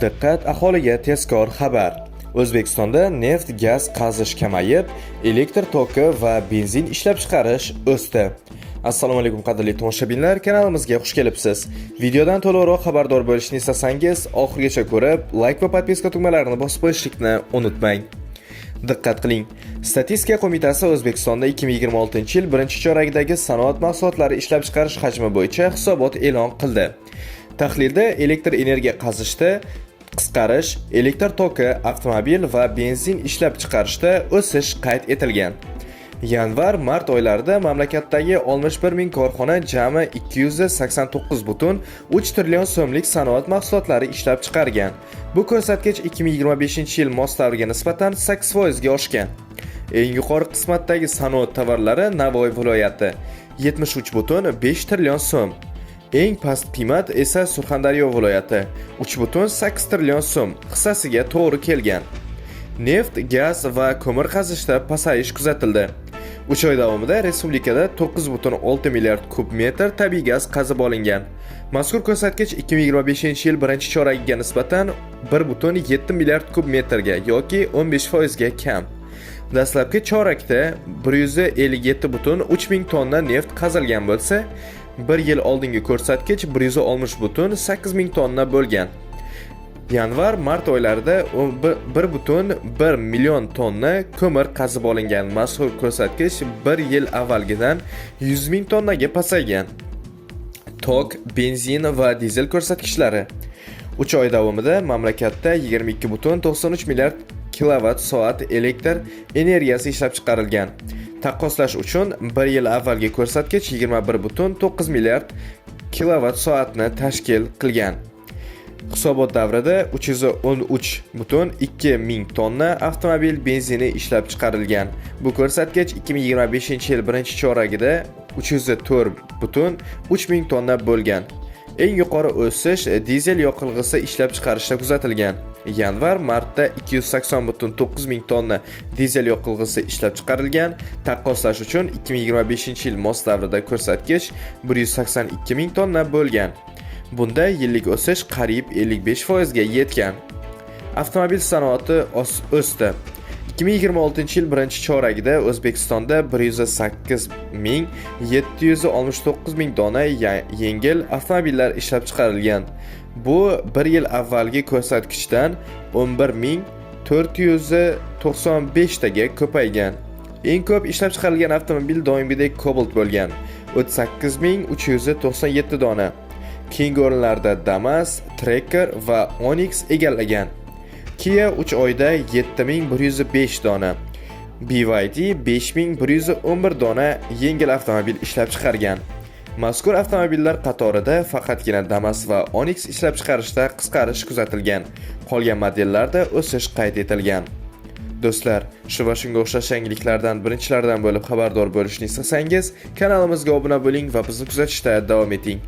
Diqqat aholiga, tezkor xabar! O'zbekistonda neft, gaz qazish kamayib, elektr toki va benzin ishlab chiqarish o'sdi. Assalomu alaykum, qadrli tomoshabinlar, kanalimizga xush kelibsiz. Videodan to'liqroq xabardor bo'lishni istasangiz, oxirigacha ko'rib, like va подписка tugmalarini bosib qo'yishlikni unutmang. Diqqat qiling! Statistika qo'mitasi O'zbekistonda 2026-yil birinchi choragidagi sanoat mahsulotlari ishlab chiqarish hajmi bo'yicha hisobot e'lon qildi. Tahlilda elektr energiya qazishda qisqarish, elektr toki, avtomobil va benzin ishlab chiqarishda o'sish qayd etilgan. Yanvar-mart oylarida mamlakatdagi 61 ming korxona jami 289,3 trillion so'mlik sanoat mahsulotlari ishlab chiqargan. Bu ko'rsatkich 2025-yil mos davriga nisbatan 8% ga oshgan. Eng yuqori qismatdagi sanoat tovarlari Navoiy viloyati, 73,5 trillion so'm. Eng past qiymat esa Surxondaryo viloyati, 3,8 trillion so'm hissasiga to'g'ri kelgan. Neft, gaz va ko'mir qazishda pasayish kuzatildi. 3 oy davomida respublikada 9,6 milliard kub metr tabiiy gaz qazib olingan. Mazkur ko'rsatkich 2025-yil birinchi choragiga nisbatan 1,7 milliard kub metrga yoki 15% ga kam. Dastlabki chorakda 157,3 ming tonna neft qazilgan bo'lsa, bir yil oldingi ko'rsatkich 160,8 ming tonna bo'lgan. Yanvar-mart oylarida 1,1 million tonna ko'mir qazib olingan. Mazkur ko'rsatkich bir yil avvalgidan 100 ming tonnaga pasaygan. Tok, benzin va dizel ko'rsatkichlari. 3 oy davomida mamlakatda 22,93 milliard kilovat soat elektr energiyasi ishlab chiqarilgan. Taqqoslash uchun, bir yil avvalgi ko'rsatkich 21,9 milliard kilovat soatni tashkil qilgan. Hisobot davrida 313,2 ming tonna avtomobil benzini ishlab chiqarilgan. Bu ko'rsatkich 2025-yil birinchi choragida 304,3 ming tonna bo'lgan. Eng yuqori o'sish dizel yoqilg'isi ishlab chiqarishda kuzatilgan. Yanvar-martda 280,9 ming tonna dizel yoqilg'isi ishlab chiqarilgan. Taqqoslash uchun, 2025-yil mos davrida ko'rsatkich 182 ming tonna bo'lgan. Bunda yillik o'sish qariyb 55% ga yetgan. Avtomobil sanoati o'sdi. 2026-yil birinchi choragida O'zbekistonda 108 ming 769 ming dona yengil avtomobillar ishlab chiqarilgan. Bu bir yil avvalgi ko'rsatkichdan 11 ming 495 taga ko'paygan. Eng ko'p ishlab chiqarilgan avtomobil doimgidek Cobalt bo'lgan, 38 ming 397 dona. Keyingi o'rinlarda Damas, Tracker va Onix egallagan. Kia 3 oyda 7105 dona, BYD 5111 dona yengil avtomobil ishlab chiqargan. Mazkur avtomobillar qatorida faqatgina Damas va Onix ishlab chiqarishda qisqarish kuzatilgan. Qolgan modellarda o'sish qayd etilgan. Do'stlar, shu va shunga o'xshash yangiliklardan birinchilardan bo'lib xabardor bo'lishni istasangiz, kanalimizga obuna bo'ling va bizni kuzatishda davom eting.